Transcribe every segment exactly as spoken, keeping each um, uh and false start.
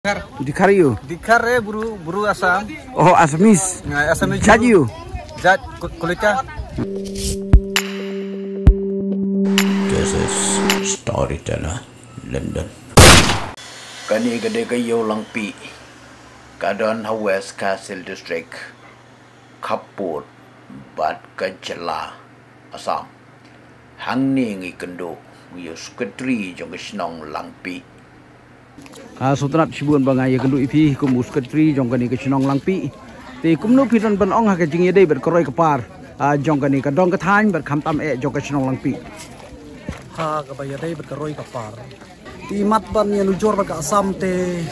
Dikar. Dikar you? Dikar eh, bru, bru Assam. Oh, Assamese. Nga Assamese. Jat you? Jat Ku-, Kulika. This is Storyteller London. Kane ka dei ka Ïew Langpih, ka don ha West Khasi Hills District, khappud bad ka jylla Assam. Hangne ngi kynduh ïa u secretary jong ka shnong Langpih. Ah, sngewtynnat shibun ba nga ïakynduh ïa phi kum u secretary jong kane ka shnong Langpih. Te kumno phi don ban ong ha ka jingïadei bad ka roi ka par, ah, jong kane ka dong ka thaiñ bad khamtam eh jong ka shnong Langpih? Ha kaba ïadei bad ka roi ka par, te imat ban ïanujor bad ka Assam te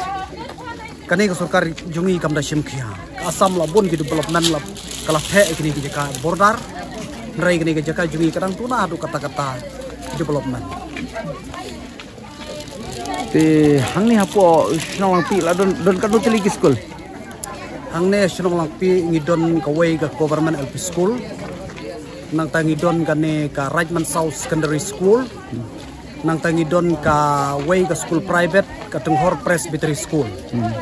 kane ka sorkar jong ngi kam da shim khia. Ka Assam la bun ki development la ka la theh kine ki jaka border. Hynrei kane ka jaka jong ngi ka dang tuna haduh katta katta development. Te hangne hapoh shnong Langpih la don, don katno tylli ki skul? Hangne shnong Langpih ngi don kawei ka government L P school. Nangta ngi don kane ka Rajmansau Secondary School. Nangta ngi don kawei ka skul private, ka Tynghor Presbytery School. Hmm.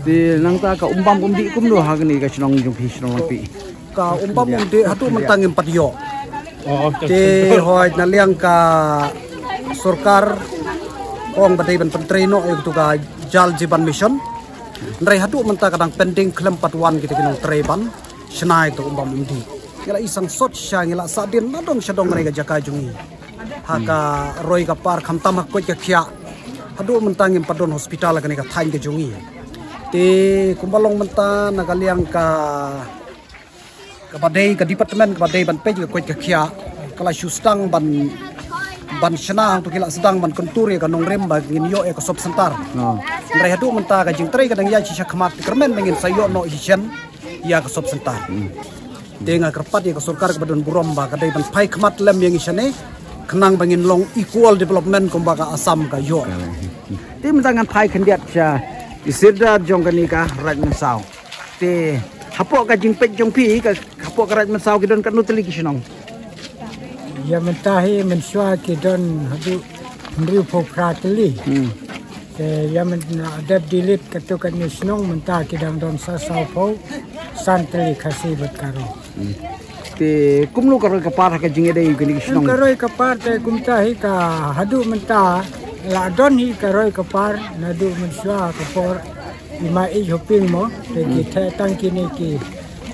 Te nangta ka umbam umdih kumno ha kane ka shnong jong phi, shnong Langpih? Ka umbam umdih haduh mynta ngim pat ïoh. Oh, oh, te hoi na liang ka sorkar ong ba dei ban pyntrei noh ïa katu ka Jal Jeevan Mission. Hynrei haduh mynta ka dang pending, khlem pat wan kita ki nongtrei ban shna ïa katu umbam umdih. Ngi la i sangsot shisha, ngi la sahdien nadong shadong na ka jaka jong ngi. Ha ka roi ka par, khamtam ha ka koit ka khiah. Haduh mynta ngim pat don hospital ha kane ka thaiñ ka jong ngi. Te kumba long mynta na ka liang ka, kaba dei ka department kaba dei ban peit ka koit ka khiah, ka la shu sdang ban, ban shna hangto ki la sdang ban kyntur ïa ka nongrim ba ngin ïoh ïa ka sub center. Oh. Hynrei haduh mynta ka jingtrei ka dang ïaid shisha khmat, kyrmen ba ngin sa ïoh noh shisien ïa ka sub center. Hmm. Te nga kyrpad ïa ka sorkar kaba don burom ba ka dei ban phai khmat lem ïa ngi shane, khnang ba ngin long equal development kumba ka Assam ka ïoh. Te mynta ngan phai khyndiat sha i Sirdar jong kane ka Rajmansau. Te hapoh ka jingpeit jong phi, ka, hapoh ka Rajmansau ki don katno tylli ki shnong? Ïa mynta hi mynshuwa ki don haduh hynriewphew phra tylli. Hmm. Te ïa mynta dep delete katto katne shnong, mynta ki dang don sa sawphew san tylli Khasi bad Garo. Hmm. Te kumno ka roi ka par ha ka jingïadei kine ki shnong? Ka roi ka par te kumta hi, ka haduh mynta la don hi ka roi ka par, naduh mynshuwa ka por i Maieit Hoping mo, te ki theh tang kine ki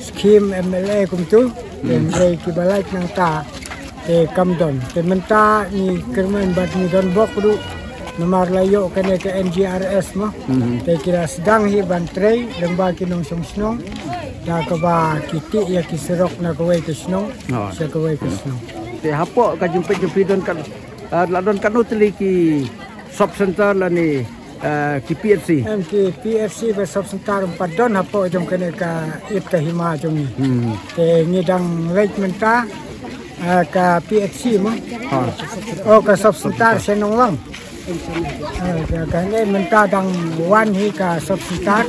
scheme M L A kumtu, te hynrei kiba lait nangta te kam don. Te mynta ngi kyrmen bad ngi don bok ruh, namar la ïoh kane ka N G R S mo. Mhm. Te ki la sdang hi ban trei lyngba ki nongshong shnong, da kaba ki tih ïa ki surok na kawei ka shnong sha kawei ka shnong. Te hapoh ka jingpeit jong phi don kat, ah, la don katno tylli ki sub center lane, eh, ki P H C? Em, ki P H C bad sub center ym pat don hapoh jong kane ka it ka hima jong ngi. Hmm. Te ngi dang leit mynta, eh, ka P H C mo. Ha. Oh, ka sub center Shnonglang. Eh, ka, kane mynta dang wan hi ka sub center.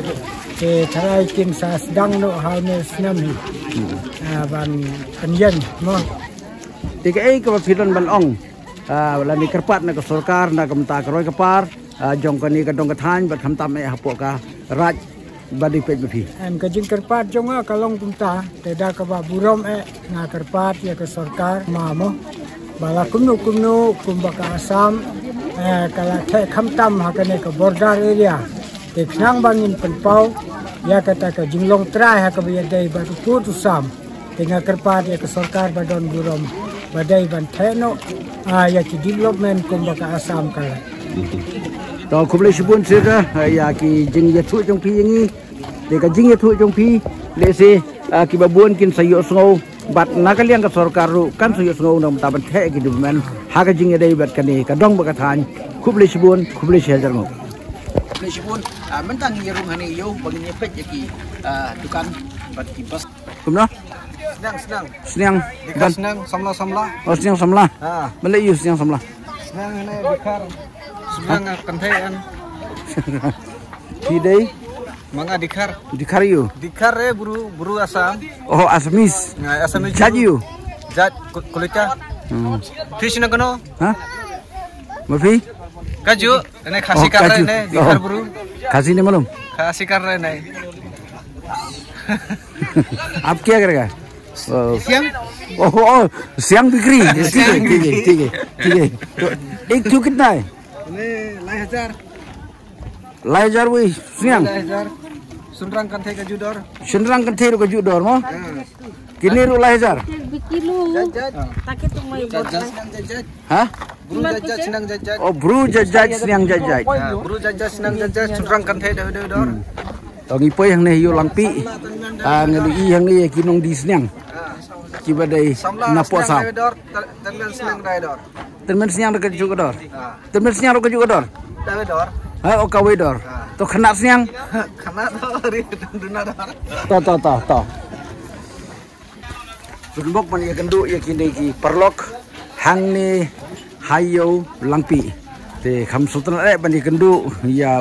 Te tharai kin sa sdang noh ha une u snem hi. Hmm. Eh, ban pynïeng mo. Te kaei kaba phi don ban ong, ah, lane kyrpad na ka sorkar na ka bynta ka roi ka par, ah, jong kane ka dong ka thaiñ bad khamtam eh hapoh ka Raid ba dei peit ma phi? Em, ka jingkyrpad jong nga ka long kumta, te da kaba burom eh nga kyrpad ïa ka sorkar ma mo, ba la kumno kumno kumba ka Assam, eh, ka la theh khamtam ha kane ka border area. Te khnang ba ngin pynpaw ïa kata ka jinglong trai ha kaba ïadei bad u pud u sam. Te nga kyrpad ïa ka sorkar ba don burom ba dei ban theh noh, ah, ïa ki development kumba ka Assam ka la. To khublei shibun Sirdar, ah, ïa ki jingïathuh jong phi ïa ngi. Te ka jingïathuh jong phi lehse, ah, kiba bun kin sa ïohsngew bad na ka liang ka sorkar ruh kan sa ïohsngew na ka bynta ban theh ki development ha ka jingïadei bad kane ka dong bad ka thaiñ. Khublei shibun, khublei shihajar nguh. Khublei shibun, ah, mynta ngi ïa rung hangne ïew ba ngin ïa peit ïa ki, ah, dukan bad ki bus. Kumno? Sniang, sniang. Sniang. Dikar sniang, samla, samla. Oh, sniang samla. Ha. Balei ïa u sniang samla? Sniang hangne dikar. Sniang, ah, kynthei an. Phi dei? Ma nga dikar. Dikar ïa u? Dikar eh, bru, bru Assam. Oh, Assamese. Nga Assamese. Jat ïa u? Jat Ku-, Kulika. Hmm. Phi shna kano? Ha? Ma phi? Kaju, ne khasi kar rahe ne, dikhar bru. Khasi ne malum? Khasi kar rahe ne. Aap kya karega? Siang. Oh, oh, siang bikri. Thik hai, thik hai, thik hai, thik hai. To ek tho kitna hai? Lai hajar. Lai hajar wei siang. Lai hajar. Shynrang kan thei kaju dor. Shynrang kan thei ruh kaju dor mo? Kine ruh lai hajar. Bikilo. Jat jat. Jat jat. Ha? Bru jat jat, sniang jat jat. Oh, bru jat jat, sniang jat jat. Bru jat jat, sniang jat jat, shynrang kan thei dor dor. To ngi poi hangne ha Ïew Langpih. Nga ïohi hangne ki nongdie sniang kiba dei napoh Assam. Tymmen sniang ruh kaju ka dor. Tymmen sniang ruh kaju ka dor. Ha, oh kawei dor. To khynnah sniang. To to to to. Pynbok ban ïakynduh ïa kine ki paralok hangne ha Ïew Langpih. Te kham sngewtynnat eh ban ïakynduh ïa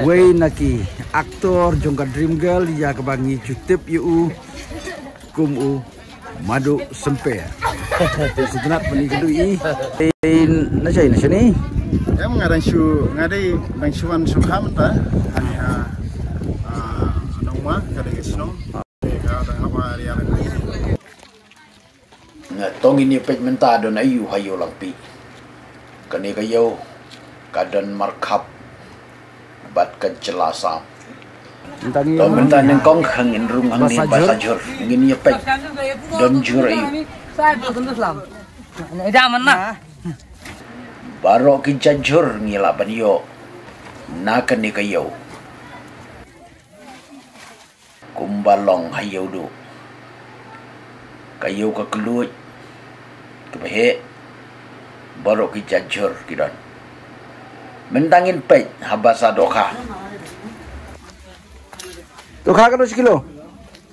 uwei na ki actor jong ka Dream Girl ïa kaba ngi ju tip ïa u kum u Madu Sympe. Te sngewtynnat ban ïakynduh ïa i. Te na shane na shane. Em nga dang shu nga dei dang shu wan shu kham ta. Ani ha nong ma ka dei shnong. Nga tong ini peit mynta don aïu ha Ïew Langpih. Kane ka ïew ka don markhap bad ka jylla Assam. To mynta nyngkong khang in rung hangne Basajhur. Basajhur ngin ïa peit don jhur aïu. Baroh ki jait jhur ngi lah ban ïoh na kane ka ïew. Kumba long ha ïew duh. Ka ïew ka kylluid kaba heh. Baroh ki jait jhur ki don. Mynta ngin peit ha basa dohkha. Dohkha kano shi kilo?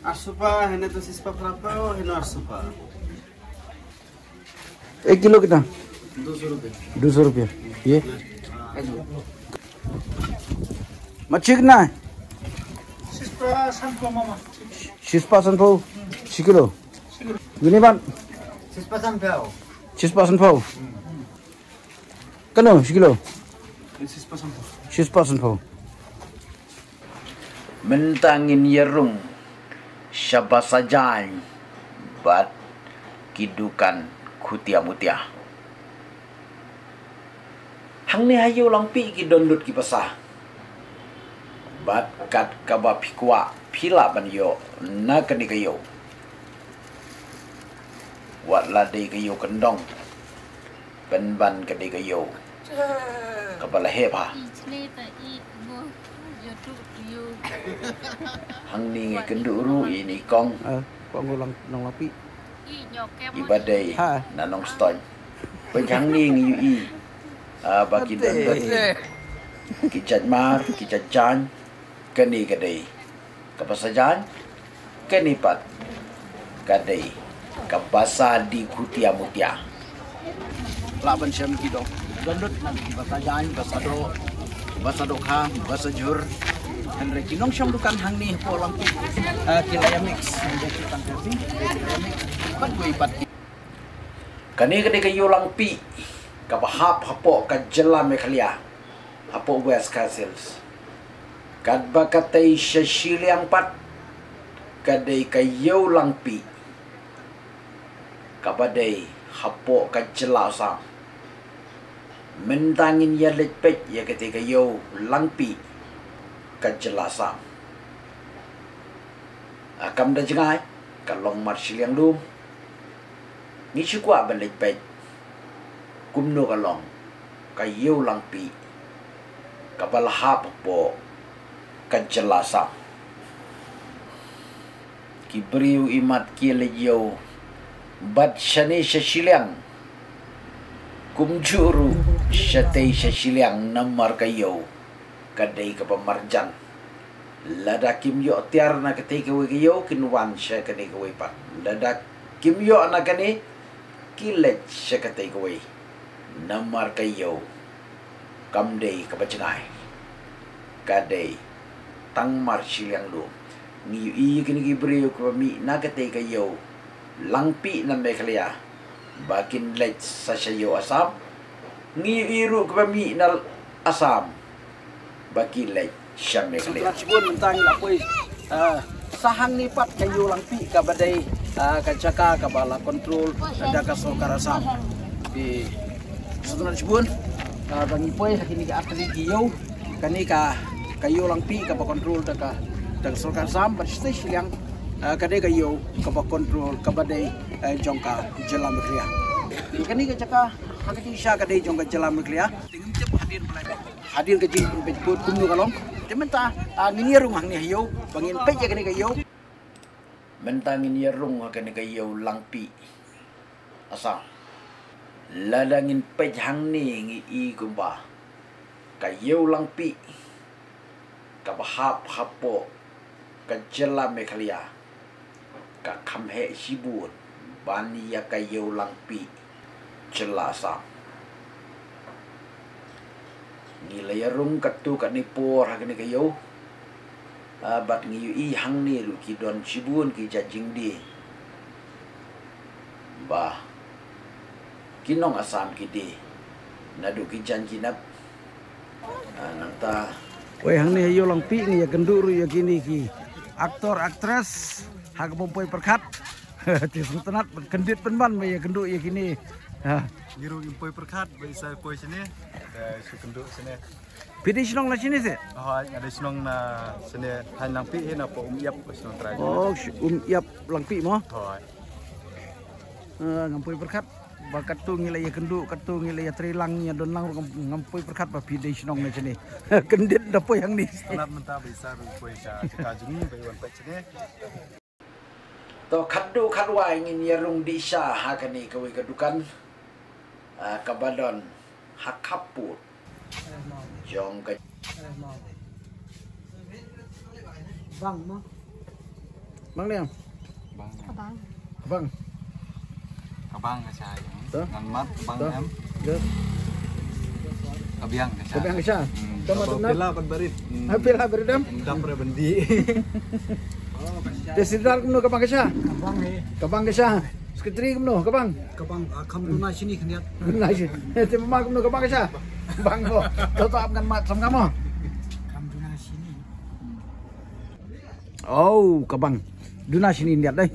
Arshupa, hene to sispa prapa, hene arshupa. एक किलो कितना? दो सौ रुपये। दो सौ रुपये। ये? मच्छी कितना है? Shispa sanphew, mama. Shispa sanphew shi kilo. Gini ban? Shispa sanphew. Shispa sanphew. Kano shi kilo? Shispa sanphew. Shispa sanphew. Mynta ngin ïa rung sha basa jaiñ bad ki dukan khutia mutia. Hangne ha Ïew Langpih ki don lut ki basa. Bad kat kaba phi kwah phi lah ban ïoh na kane ka ïew. Wat la dei ka ïew kyndong. Pynban ka dei ka ïew kaba la heh bha. Hangne ngi kynduh ruh ïa i kong. Kong u Nonglangpih. Iba dei na Nongstoiñ. Peit hangne ngi ïohi ba ki don ki jait mar ki jait jaiñ. Kane ka dei ka basa jaiñ. Kane pat ka dei ka basa die khutia mutia. Lah ban shem ki dong don dot na ki basa jaiñ, basa doh, basa dohkha, basa jhur. Hynrei ki nongshong dukan hangne hapoh Langpih ki la ïa mix. Hynrei ki tang ka sing, hynrei ki la ïa mix. Pat wei pat ki. Kane ka dei ka Ïew Langpih kaba hap hapoh ka jylla Meghalaya. Hapoh West Khasi Hills. Katba ka tei sha shiliang pat ka dei ka Ïew Langpih kaba dei hapoh ka jylla Assam. Mynta ngin ïa leit peit ïa katei ka Ïew Langpih ka jylla Assam. A kam da jngai ka long mar shiliang lum. Ngi shu kwah ban leit peit kumno ka long ka Ïew Langpih kaba la hap hapoh ka jylla Assam. Ki briew imat ki leit ïew bad shane sha shiliang. Kumjuh ruh shatei sha shiliang namar ka ïew ka dei kaba marjan. Lada kim ïoh tiar na katei kawei ka ïew kin wan sha kane kawei pat. Lada kim ïoh na kane ki leit sha katei kawei. Namar ka ïew kam dei kaba jngai. Ka dei tang mar shiliang lum. Ngi ïohi kine ki briew kiba mih na katei ka Ïew Langpih na Meghalaya ba kin leit sa sha ïew Assam. Ngi ïohi ruh kaba mih na Assam ba ki leit sha Meghalaya. Shibun mynta ngi la poi, ah, sa hangne pat ka Ïew Langpih kaba dei, ah, ka jaka kaba la control da ka sorkar Assam. Te sngewtynnat shibun, ah, ba ngi poi ha kine ki artylli ki ïew. Kane ka, ka Ïew Langpih kaba control da ka, da ka sorkar Assam, bad shisha shiliang, ah, ka dei ka ïew kaba control kaba dei, eh, jong ka jylla Meghalaya. Kane ka jaka ha ka jingshisha ka dei jong ka jylla Meghalaya. Te ngim tip hadien ba la, hadien ka jingpynpeit vote kumno ka long. Te mynta, ah, ngin ïa rung hangne ha ïew ba ngin peit ïa kane ka ïew. Mynta ngin ïa rung ha kane ka Ïew Langpih, Assam. Lada ngin peit hangne ngi i kumba ka Ïew Langpih kaba hap hapoh ka jylla Meghalaya ka kham heh shibun ban ïa ka Ïew Langpih jylla Assam. Ngi la ïa rung katto katne por ha kane ka ïew. Ah, bad ngi ïohi hangne ruh ki don shibun ki jait jingdie ba ki nong Assam ki die naduh ki jan ki nep. Ah, nangta. Wei, hangne ha Ïew Langpih ngi ïa kynduh ruh ïa kine ki actor actress ha ka bym poi pyrkhat. Te sngewtynnat kyndit pynban ba ïa kynduh ïa kine. Ha. Ngi ruh ngim poi pyrkhat ba i sa poi shane. Te shu kynduh shane. Phi dei shnong na shane se? Hooid, nga dei shnong na shane, Thaiñ Langpih hi, na poh Umïap ka shnong trai. Oh, sh-, Umïap Langpih mo? Hooid. Eh, ngam poi pyrkhat ba katto ngi la ïa kynduh, katto ngi la ïa trei lang, ïa don lang ruh ngam, ngam poi pyrkhat ba phi dei shnong na shane. Kyndit da poi hangne. Sngewtynnat mynta ba i sa ruh poi sha jaka jong ngi ba i wan peit shane. To khatduh khatwai ngin ïa rung dih sha ha kane kawei ka dukan, ah, kaba don ha khappud jong ka. Bang mo. Bang ne? Bang. Ka bang. Ka bang. Ka bang ka sha. To. Ngan mat ka bang. To. Em. Ka biang ka sha. Ka biang ka sha. Hmm. To mat. Pela ban barit. Hmm. Ha, pela barit em. Dap re bendi. Te Sildar kumno, ka bang ka sha? Ka bang eh. Ka bang ka sha. Sekretari kumno, ka bang? Ka bang, ah, kam duna shini khyndiat. Duna shini. Te mama kumno, ka bang ka sha? Bang mo. To to ap ngan mat sam ka mo. Kam duna shini. Oh, ka bang. Duna shini khyndiat dei.